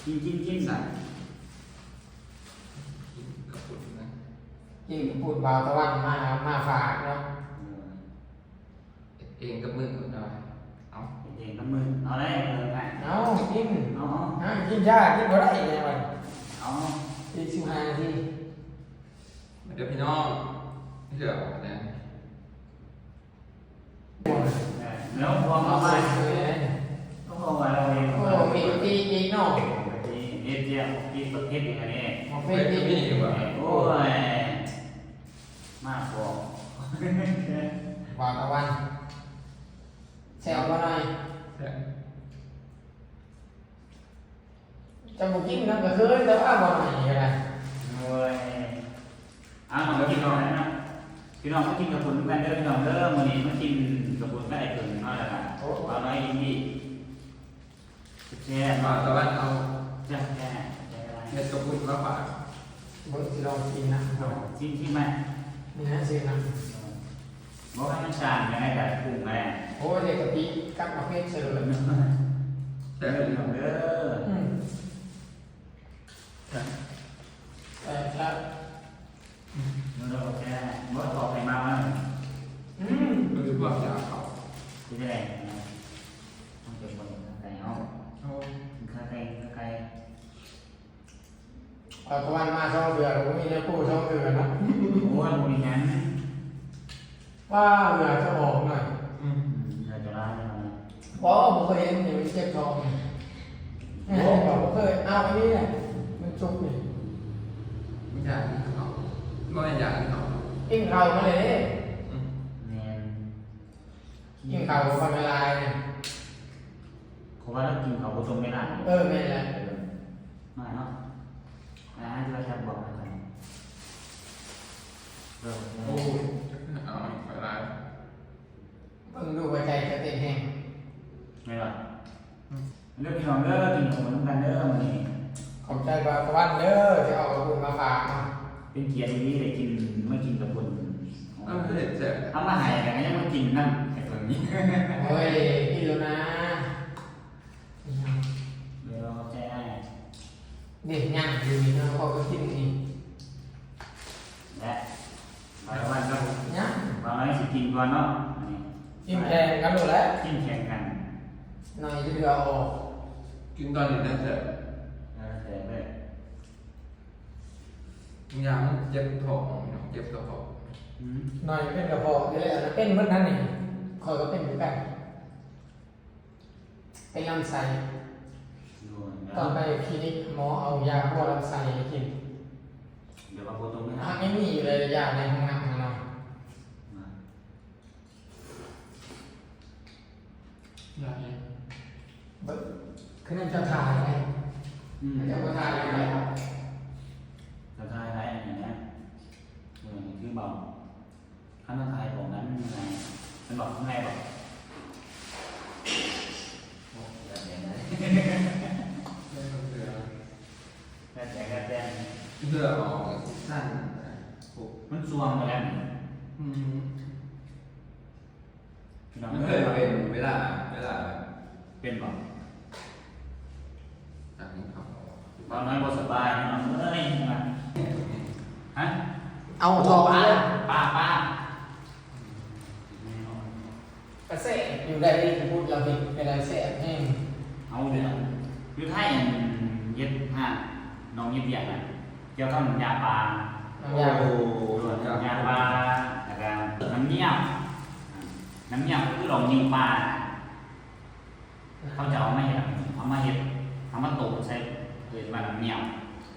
ກິນ ກິນ ກິນ ກິນ ຊັ້ນ ກິນເຂົ້າປຸ້ນນະ ກິນເຂົ້າປຸ້ນບ່າວຕາວັນມາ ມາຝາກເນາະ. ເຮັດເອງກັບມືເພິ່ນວ່າ ເອົາ ເຮັດເອງກັບມື ເອົາໄດ້ເພິ່ນໃຫ້ ເອົາ ກິນ ເອົາ ເອົາ ຫາກິນຊ້າ ກິນບໍ່ໄດ້ແນວນັ້ນ ເອົາ ອີກສິບຫ້ານາທີ ມາເດີພີ່ນ້ອງ ເຫຼືອອອກແລ້ວ ແລ້ວພວກເຮົາໄປ ເອີ ແລ້ວພວກເຮົາໄປ ໂອ້ ມີກະຕິອີກເນາະ ກະຕິ ເຮັດແຈ່ວ ກິນປາເຜັດອີກອັນນີ້ ປາເຜັດອີກ ໂອ້ຍ ມາພໍ ບ່າວຕາວັນ ແຊບບໍ່ໜ້ອຍ? ແຊບ ເຈົ້າບໍ່ກິນນຳກະເຄີຍ ແຕ່ວ່າບໍ່ໜ້ອຍນີ້ກະໄດ້ ໂອ້ຍ ເອົາ ມາກິນເນາະ ພີ່ນ້ອງ ມາກິນເຂົ້າປຸ້ນນຳກັນເດີ ພີ່ນ້ອງເດີ ມື້ນີ້ມາກິນເຂົ້າປຸ້ນກັບອ້າຍເຜິ້ງເນາະ ແລ້ວກະ ໂອ້ ບ່າວນ້ອຍອິນດີ ແຊບໆ ບ່າວຕາວັນເອົາ ແຊບໆ ເຮັດເຂົ້າປຸ້ນມາຝາກ ເບິ່ງຊິລອງຊີມນະ ຊີມ ຊີມໄໝ ນີ້ນະ ຊີມນະ ບໍ່ວ່າມັນຈາງຈັ່ງໃດກະປຸງໄດ້ ໂອ້ຍ ເດກະປິກັບໝາກເຜັດໃສ່ເລີຍ ແຊບເດີ ອືມ ແຊບ ແຊບ ອືມ ເດີ ໂອເຄ ບໍ່ຕໍ່ໃຜມາວະ ອືມ ມັນຄືພວກຢາເຂົາ ຄືຈັ່ງໃດ ມັນເປັນຄົນຂາໄກ່ເຮົາ ເອົາ ຂາໄກ່ ຂາໄກ່ ເອົາ ຕາວັນມາສອງເທື່ອ ບໍ່ມີແນວກູ້ສອງເທື່ອເນາະ ໂອ້ຍ ບໍ່ມີຫຍັງ ວ່າເຫື່ອຈະອອກໜ້ອຍ ອືມ ເຫື່ອຈະຫຼາຍໜ້ອຍ ບໍ່ ບໍ່ເຄີຍເຫັນ ມັນເຈັບທ້ອງ ໂອ້ ບໍ່ເຄີຍ ເອົາອັນນີ້ແຫຼະ ມັນຈຸກນີ້ ມັນຢາກກິນເຂົ້າ ບໍ່ແມ່ນຢາກກິນເຂົ້າ ກິນເຂົ້າມາເລີຍ ອືມ ແມ່ນ ກິນເຂົ້າບໍ່ທັນເວລາເລີຍ ເພາະວ່າລາວກິນເຂົ້າບໍ່ຕົງເວລາ ເອີ ແມ່ນແຫຼະ ມາເນາະ ອາ ໂທລະສັບບອກໃຫ້ຂ້ອຍ ເອີ ໂອ້ຍ ເອົາໄປຫຼາຍ ເບິ່ງດູຫົວໃຈເຈົ້າເຕັ້ນແຮງ ແມ່ນບໍ່? ອືມ ເດີພີ່ນ້ອງເດີ ກິນເຂົ້ານຳກັນເດີມື້ນີ້ ຂອບໃຈບ່າວຕາວັນເດີ ທີ່ເອົາເຂົ້າປຸ້ນມາຝາກເນາະ ເປັນກຽດອີ່ຫຼີໄດ້ກິນ ມາກິນເຂົ້າປຸ້ນ ເອີ ເຮັດແຊບ ເອົາມາໃຫ້ແລ້ວກະຍັງມາກິນນຳ ໃຫ້ເພິ່ນນີ້ ໂອ້ຍ ກິນໂລດນາ ເດີ ຂອບໃຈອ້າຍ ເດ້ ຍ່າງຢູ່ນີ້ເນາະ ເຂົາກະກິນອີກ ແລະ ບ່າວຕາວັນກັບ ຍັງ ບ່າວນ້ອຍຊິກິນກ່ອນເນາະ ອັນນີ້ ກິນແຂ່ງກັນໂລດແຫຼະ ກິນແຂ່ງກັນ ໜ້ອຍເຫຼືອອອກ ກິນຕອນນີ້ແຫຼະແຊບ ແຊບເລີຍ ຍາມເຈັບທ້ອງ ເຈັບກະເພາະ ອືມ ໜ້ອຍເປັນກະເພາະຢູ່ແລ້ວ ເປັນເບິດຫັ້ນນີ້ ຂ້ອຍກະເປັນຄືກັນ ເປັນລຳໄສ້ ໂດຍ ຕ້ອງໄປຄລີນິກ ໝໍເອົາຢາຫົວລຳໄສ້ໃຫ້ກິນ ແບບວ່າບໍ່ຕົງເວລາ ຫາກຍັງມີຢູ່ເລີຍ ຢາໃນຫ້ອງນ້ຳຫັ້ນເນາະ ຢາຫຍັງ ເບິ່ງ ຄືນັ້ນເຈົ້າຖ່າຍໄດ້ ອືມ ເຈົ້າບໍ່ຖ່າຍໄດ້ ເຈົ້າຖ່າຍໄດ້ອັນນີ້ນະ ເອີ ນີ້ຄືເບົາ ຄັນມັນຖ່າຍອອກນັ້ນ ມັນງ່າຍ ມັນບອກງ່າຍບໍ່? ໂອ້ ແລ້ວແຕ່ນະ ແລ້ວແຕ່ ແລ້ວແຕ່ ແລ້ວແຕ່ ເຫຼືອອອກກະຊິສັ້ນ ໂອ້ ມັນຊ່ວງໝົດແລ້ວ ອືມ ພີ່ນ້ອງ ມັນເຄີຍເປັນເວລາ ເວລາ ເປັນບໍ່? ຕາມນີ້ເຂົາ ບ່າວນ້ອຍບໍ່ສະບາຍ ພີ່ນ້ອງເອີຍ ຮະ ເອົາ ເອົາ ເອົາ ປາ ປາ ປາ ກະແຊບຢູ່ໄດ໋ ພຸດລາວເຮັດກະໄດ້ແຊບແຮງ ເອົາເດ ຢູ່ໄທ ອັນ ເຮັດຮ້ານ ນ້ອງເຮັດວຽກນະ ກ່ຽວກັບນ້ຳຢາປາ ນ້ຳຢາ ໂອ້ ນ້ຳຢາປາ ແລ້ວກະນ້ຳຍ່ຽວ ນ້ຳຍ່ຽວກະຄືດອກຍິ້ວປາ ເຂົາຈະເອົາມາເຮັດ ເອົາມາເຮັດ ເອົາມາຕົ້ມໃສ່ ເອີ້ນວ່ານ້ຳຍ່ຽວ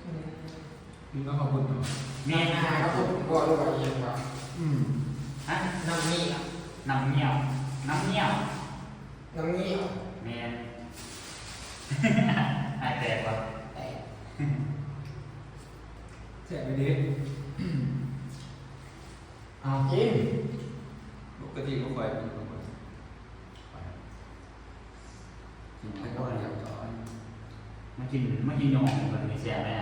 ອືມ ກິນກັບເຂົ້າປຸ້ນເນາະ ແມ່ນ ເຂົ້າປຸ້ນບໍ່ ຫຼືວ່າອີ່ຫຍັງວະ ອືມ ຮະ ນ້ຳຍ່ຽວ ນ້ຳຍ່ຽວ ນ້ຳຍ່ຽວ ນ້ຳຍ່ຽວ ແມ່ນ ອ້າຍແຕກບໍ່? ແຕກ ແຊບອີ່ຫຼີ ເອົາກິນ ປົກກະຕິບໍ່ຄ່ອຍກິນ ກິນໄປກ່ອນ ມາກິນ ມາກິນຍອງເພິ່ນນີ້ແຊບແທ້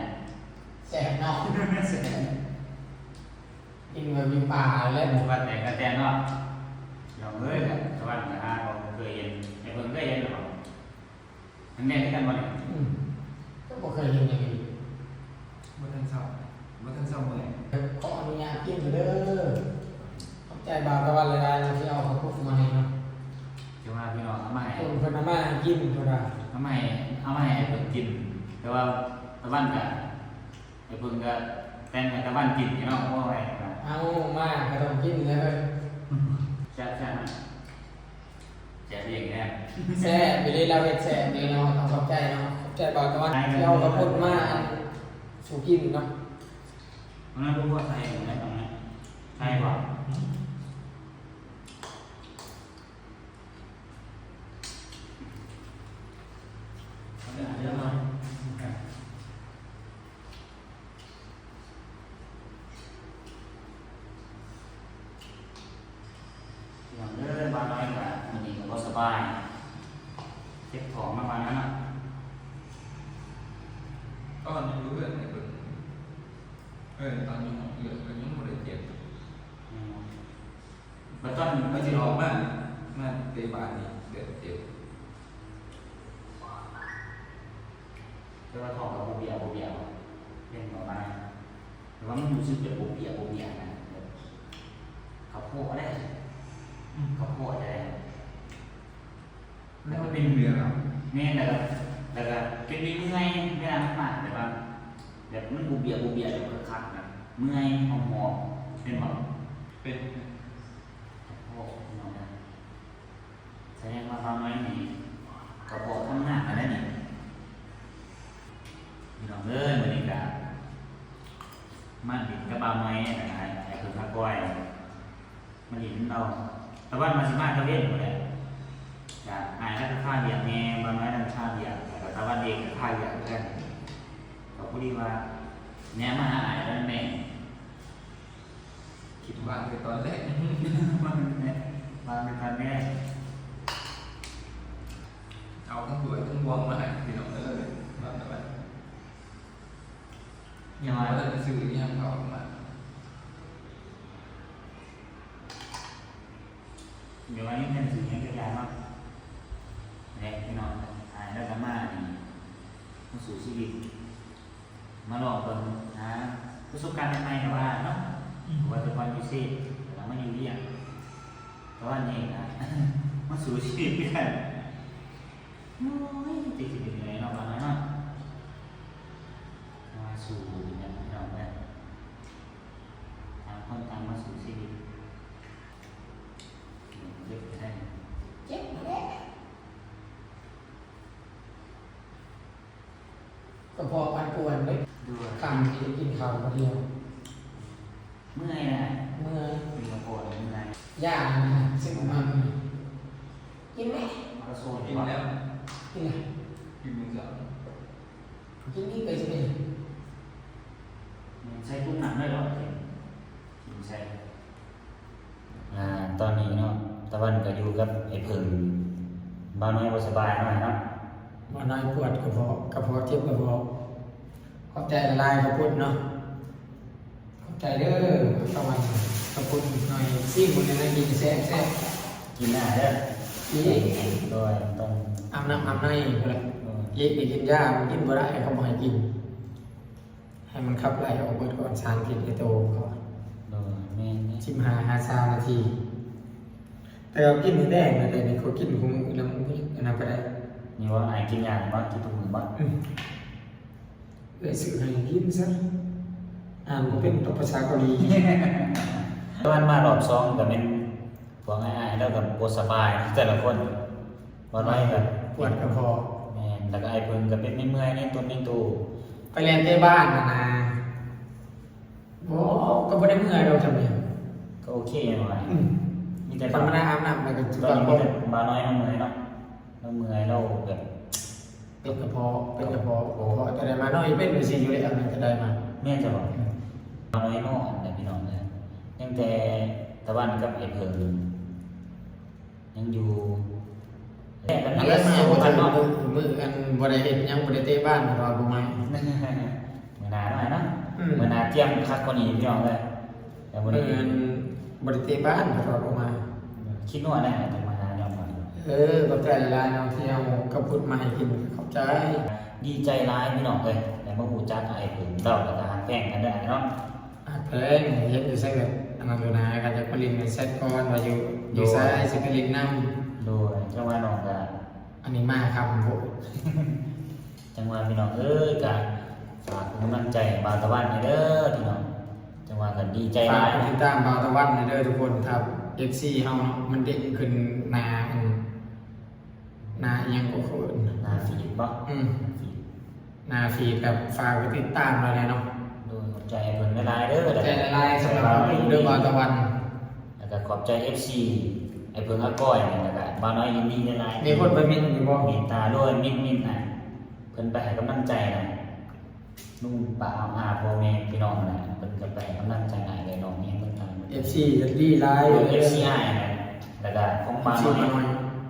ແຊບເນາະ ແຊບ ກິນແບບຢູ່ປ່າແລ້ວ ໝູ່ບ້ານແຕກກະແຕນເນາະ ຍອງເອີຍ ຕາວັນກະຫາບໍ່ເຄີຍເຫັນ ໄອ້ເພິ່ງເຄີຍເຫັນບໍ່? ມັນແມ່ນຄືກັນບໍ່ນີ້? ອືມ ເຈົ້າ ກິນຫຍັງອີກ? ບໍ່ທັນເຊົາ ບໍ່ທັນເຊົາເມື່ອຍ. ຂໍອະນຸຍາດກິນເດີ. ຂອບໃຈບ່າວຕາວັນຫຼາຍໆເນາະ ທີ່ເອົາເຂົ້າປຸກມາໃຫ້ເນາະ. ແຕ່ວ່າພີ່ນ້ອງເອົາມາໃຫ້ ເພິ່ນເອົາມາໃຫ້ກິນ ເພິ່ນວ່າ ເອົາມາໃຫ້ ເອົາມາໃຫ້ເພິ່ນກິນ ແຕ່ວ່າຕາວັນກະ ໄອ້ເພິ່ນກໍແຕ່ງໃຫ້ຕາວັນກິນຢູ່ເນາະ. ໂອ້ຍ ເອົາມາກໍຕ້ອງກິນແຫຼະເອີຍ. ແຊບໆ ແຊບອີ່ຫຼີແທ້. ແຊບອີ່ຫຼີ ລາວເຮັດແຊບອີ່ຫຼີເນາະ. ຕ້ອງຂອບໃຈເນາະ ຂອບໃຈບ່າວຕາວັນ ທີ່ເອົາເຂົ້າປຸກມາສູ່ກິນເນາະ. ອັນນັ້ນບໍ່ພໍໃສ່ ອັນນັ້ນ ໃສ່ບໍ່? ພີ່ນ້ອງເອີຍ ບ່າວນ້ອຍກະມື້ນີ້ກະບໍ່ສະບາຍ ເຈັບທ້ອງນຳວ່ານັ້ນເນາະ. ຕອນຢູ່ເຮືອນນີ້ເພິ່ນ ເອີ ຕອນຢູ່ຫ້ອງເອື້ອຍເພິ່ນຍັງບໍ່ໄດ້ເຈັບ. ແມ່ນບໍ່? ບັດຕອນມັນຊິອອກມາ ມາເຕະບານນີ້ ເລີ່ມເຈັບ. ແຕ່ວ່າທ້ອງກໍບໍ່ເບຍ ບໍ່ເບຍ ເຫັນບໍ່ມາ ແຕ່ວ່າມັນຮູ້ສຶກແບບບໍ່ເບຍ ບໍ່ເບຍນະ ແບບກະເພາະໄດ້ ອືມ ກະເພາະໄດ້. ແລ້ວກໍເປັນເບຍເນາະ. ແມ່ນ ແລ້ວກໍ ແລ້ວກໍເປັນເມື່ອຍເວລາມັນມາ ແບບວ່າ ແບບມັນບໍ່ເບຍ ບໍ່ເບຍແບບຄັກໆນະ ເມື່ອຍ ຫອບໆ ເຫັນບໍ່? ເປັນ ໂອ້ ພີ່ນ້ອງເອີຍ ສະແດງວ່າບ່າວນ້ອຍນີ້ກະເພາະທຳງານແລ້ວນີ້. ພີ່ນ້ອງເອີຍ ມື້ນີ້ກະມາຫຼິ້ນກັບບ່າວນ້ອຍ ແລ້ວກະໄອ້ເພິ່ນ ອາກ້ອຍ ມາຫຼິ້ນນຳລາວ. ຕາວັນວ່າຊິມາຕາເວັນພຸ້ນແຫຼະ ກະອ້າຍລາວກະຄາວຽກແດ່ ບ່າວນ້ອຍລາວກະຄາວຽກ ແລ້ວກະຕາວັນເອງກະຄາວຽກຄືກັນ. ກໍພໍດີວ່າແນມມາຫາອ້າຍລາວແດ່. ຄິດວ່າໄປຕອນແລກ ວ່າໄປຕອນແລກ ເອົາທັງຖ້ວຍທັງບ່ວງມາໃຫ້ພີ່ນ້ອງເອີຍ. ວ່າແຕ່ວ່າຍັງບໍ່ໄດ້ຊື້ອີ່ຫຍັງເຂົ້າມາ ດຽວວ່າຍັງບໍ່ໄດ້ຊື້ຫຍັງຈັກຢ່າງເນາະ. ແລະ ພີ່ນ້ອງ ອ້າຍລາວກະມານີ້ ມາສູ້ຊີວິດ ມາລອງເບິ່ງ ຫາປະສົບການໃໝ່ໆ ກໍວ່າເນາະ. ອືມ ເພາະວ່າແຕ່ກ່ອນຢູ່ເຊ ແລ້ວມາຢູ່ວຽງ ຕອນນີ້ນະ ມາສູ້ຊີວິດຄືກັນ. ໂອ້ຍ ຈັກຊິເປັນຈັ່ງໃດເນາະ ບ່າວນ້ອຍເນາະ. ມາສູ້ກັນເນາະ ພີ່ນ້ອງເອີຍ ຕ່າງຄົນຕ່າງມາສູ້ຊີວິດ. ເຈັບແທ້ ເຈັບແທ້. ກະເພາະປັ່ນປ່ວນເດ້ ໂດຍ ຄ່ຳນີ້ໄດ້ກິນເຂົ້າບໍ່ດຽວ ເມື່ອຍນະ ເມື່ອຍ ກິນເຂົ້າໂພດເມື່ອຍ. ຢ່ານະ ຊິບໍ່ມັກ ກິນແມະ ມາກະໂຊນ ກິນແລ້ວ ກິນແລ້ວ ກິນມື້ເຊົ້າ ກິນນີ້ໄປຊິເປັນຫຍັງ ໃສ່ຕຸງນ້ຳໄດ້ດອກ ກິນໃສ່. ອ່າ ຕອນນີ້ເນາະ ຕາວັນກໍຢູ່ກັບໄອ້ເຜິ້ງ ບ່າວນ້ອຍບໍ່ສະບາຍເນາະ ເນາະ ບ່າວນ້ອຍປວດກະເພາະ ກະເພາະ ເຈັບກະເພາະ. ຂອບໃຈຫຼາຍໆ ເຂົ້າປຸ້ນເນາະ ຂອບໃຈເດີ ຕາວັນ ເຂົ້າປຸ້ນໜ້ອຍ ຊີມເບິ່ງແດ່ ກິນແຊບໆ ກິນໜ້າເດີ ອີກ ໂດຍ ຕ້ອງອາບນ້ຳອາບໃນພຸ້ນແຫຼະ ໂດຍ ອີກໄປກິນຢາ ມັນກິນບໍ່ໄດ້ ເຂົາບໍ່ໃຫ້ກິນ. ໃຫ້ມັນຂັບໄລ່ອອກເບິດກ່ອນສານພິດໃນໂຕເຂົາ. ໂດຍ ແມ່ນໆ ສິບຫ້າຫາຊາວນາທີ. ແຕ່ວ່າກິນມື້ແລງນະ ແຕ່ນີ້ເຂົາກິນຄູ່ມື້ແລ້ວ ມັນບໍ່ອັນນັ້ນປານໃດ. ນີ້ວ່າອ້າຍກິນຢາບໍ່? ກິນທຸກມື້ບໍ່? ອືມ ເອື້ອຍຊື້ໃຫ້ກິນຊະ ອ່ານບໍ່ເປັນດອກພາສາເກົາຫຼີ. ຕອນມາຮອບສອງກໍແມ່ນ ພວກອ້າຍໆ ລາວກໍບໍ່ສະບາຍ ແຕ່ລະຄົນ ບ່າວນ້ອຍກໍປວດກະເພາະ ແມ່ນ ແລ້ວກໍອ້າຍເຜິ້ງກໍເປັນເມື່ອຍໃນຕົນໃນໂຕ ໄປແລ່ນເຕະບານຫັ້ນນະ. ບໍ່ ກໍບໍ່ໄດ້ເມື່ອຍດອກຈຳເປັນ ກໍໂອເຄວ່າ ອືມ ມີແຕ່ ທຳມະດາອາບນ້ຳ ແລ້ວກໍ ຕອນນີ້ມີແຕ່ບ່າວນ້ອຍເຮົາເມື່ອຍເນາະ ເຮົາເມື່ອຍ ເຮົາແບບ ເປັນກະເພາະ ເປັນກະເພາະ ເພາະແຕ່ໄດ້ມານ້ອຍເປັນຈັ່ງຊີ້ຢູ່ແລ້ວ ແມ່ນແຕ່ໄດ້ມາ ແມ່ນຊະບໍ່? ອືມ ມານ້ອຍນອນແຫຼະພີ່ນ້ອງເອີຍ ຍັງແຕ່ຕາວັນກັບໄອ້ເຜິ້ງ ຍັງຢູ່ ແຕ່ກໍມີແຕ່ມາບໍ່ທັນເນາະ ມື້ ມື້ອັນບໍ່ໄດ້ເຮັດຫຍັງ ບໍ່ໄດ້ເຕະບານ ເພາະວ່າບໍ່ມາ ມື້ໜ້າໜ້ອຍເນາະ ອືມ ມື້ໜ້າຕຽມຄັກກວ່ານີ້ພີ່ນ້ອງເອີຍ ແຕ່ມື້ນີ້ ມື້ອັນບໍ່ໄດ້ເຕະບານ ເພາະວ່າບໍ່ມາ ຄິດຮອດແລ້ວ ຈັ່ງມາຫານ້ອງ ເອີ ຂອບໃຈຫຼາຍໆ ເນາະ ທີ່ເອົາເຂົ້າປຸ້ນມາໃຫ້ກິນ ຂອບໃຈ. ດີໃຈຫຼາຍພີ່ນ້ອງເອີຍ ໄດ້ມາຮູ້ຈັກອ້າຍເພິ່ງເຈົ້າ ແລ້ວກໍຮັກແພງກັນເດີອ້າຍເນາະ. ຮັກແພງ ເຫັນຢູ່ໃສກໍອັນນັ້ນຢູ່ນາ ກໍຢາກໄປຫຼິ້ນ ແຊດກ່ອນວ່າຢູ່ ໂດຍ ຢູ່ໃສ ຊິໄປຫຼິ້ນນຳ. ໂດຍ ຈັ່ງວ່ານ້ອງກໍ ອັນນີ້ມາຄ່ຳໂພດ. ຈັ່ງວ່າພີ່ນ້ອງເອີຍ ກໍຝາກເປັນກຳລັງໃຈໃຫ້ບ່າວຕາວັນແດ່ເດີພີ່ນ້ອງ. ຈັ່ງວ່າກໍດີໃຈຫຼາຍ ຝາກກົດຕິດຕາມບ່າວຕາວັນແດ່ເດີທຸກຄົນ. ຖ້າເອັຟຊີເຮົາເນາະ ມັນເດັ່ງຂຶ້ນໜ້າ ອັນ ໜ້າອີ່ຫຍັງກໍເອີ້ນ ໜ້າຟີດບໍ? ອືມ ໜ້າຟີດ ໜ້າຟີດກໍຝາກໄປຕິດຕາມລາວແດ່ເນາະ. ໂດຍ ຂອບໃຈເພິ່ນຫຼາຍໆເດີ ຂອບໃຈຫຼາຍໆສຳລັບເດີບ່າວຕາວັນ ແລ້ວກໍຂອບໃຈເອັຟຊີ ອ້າຍເພິ່ງອາກ້ອຍນີ້ ແລ້ວກໍບ່າວນ້ອຍຍິນດີຫຼາຍໆ. ມີຄົນໄປມິ່ນຢູ່ບໍ່? ມິ່ນຕາ ໂດຍ ມິ່ນ ມິ່ນນະ ເພິ່ນໄປໃຫ້ກຳລັງໃຈນະ ລຸງປ້າອາພໍ່ແມ່ພີ່ນ້ອງນະ ເພິ່ນກໍໄປໃຫ້ກຳລັງໃຈອ້າຍ ແລະ ນ້ອງແຮງຕ່າງໆ ເອັຟຊີກໍດີຫຼາຍ ໂດຍ ເອັຟຊີອ້າຍນະ ແລ້ວກໍຂອງປ້ານ້ອຍ ເອັຟຊີປ້ານ້ອຍ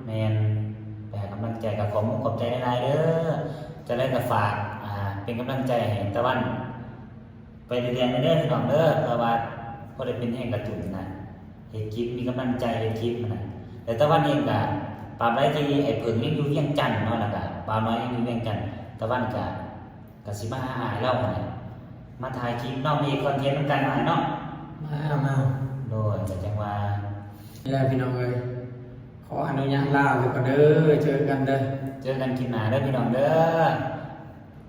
ແມ່ນ ໄປໃຫ້ກຳລັງໃຈ ກໍຂອບມຸກຂອບໃຈຫຼາຍໆເດີ. ຈັ່ງໃດກໍຝາກ ອ່າ ເປັນກຳລັງໃຈໃຫ້ຕາວັນໄປເລື້ອຍໆເດີພີ່ນ້ອງເດີ ເພື່ອວ່າພໍໄດ້ເປັນແຮງກະຕຸ້ນນະ ເຮັດຄລິບ ມີກຳລັງໃຈເຮັດຄລິບນະ. ແຕ່ຕາວັນເອງກໍ ຕາບໃດທີ່ໄອ້ເຜິ້ງຍັງຢູ່ວຽງຈັນເນາະ ແລ້ວກໍບ່າວນ້ອຍຍັງຢູ່ວຽງຈັນ ຕາວັນກໍ ກໍຊິມາຫາອ້າຍລາວຫັ້ນແຫຼະ ມາຖ່າຍຄລິບເນາະ ມີຄອນເທັນນຳກັນເນາະອ້າຍເນາະ. ມາ ມາ ໂດຍ ກໍຈັ່ງວ່າ ນີ້ແຫຼະພີ່ນ້ອງເອີຍ ຂໍອະນຸຍາດລາໄປກ່ອນເດີ ເຈີກັນເດີ ເຈີກັນຄລິບໜ້າເດີພີ່ນ້ອງເດີ.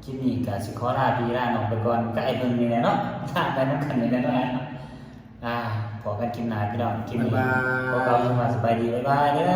ຄລິບນີ້ກໍຊິຂໍລາພີ່ລານ້ອງໄປກ່ອນ ກັບໄອ້ເຜິ້ງນີ້ແຫຼະເນາະ ລາໄປນຳກັນນີ້ແຫຼະເນາະ. ອ່າ ພໍ້ກັນຄລິບໜ້າພີ່ນ້ອງ ຄລິບນີ້ ບາຍບາຍ ຂໍກ່າວຄຳວ່າສະບາຍດີ ບາຍບາຍເດີ.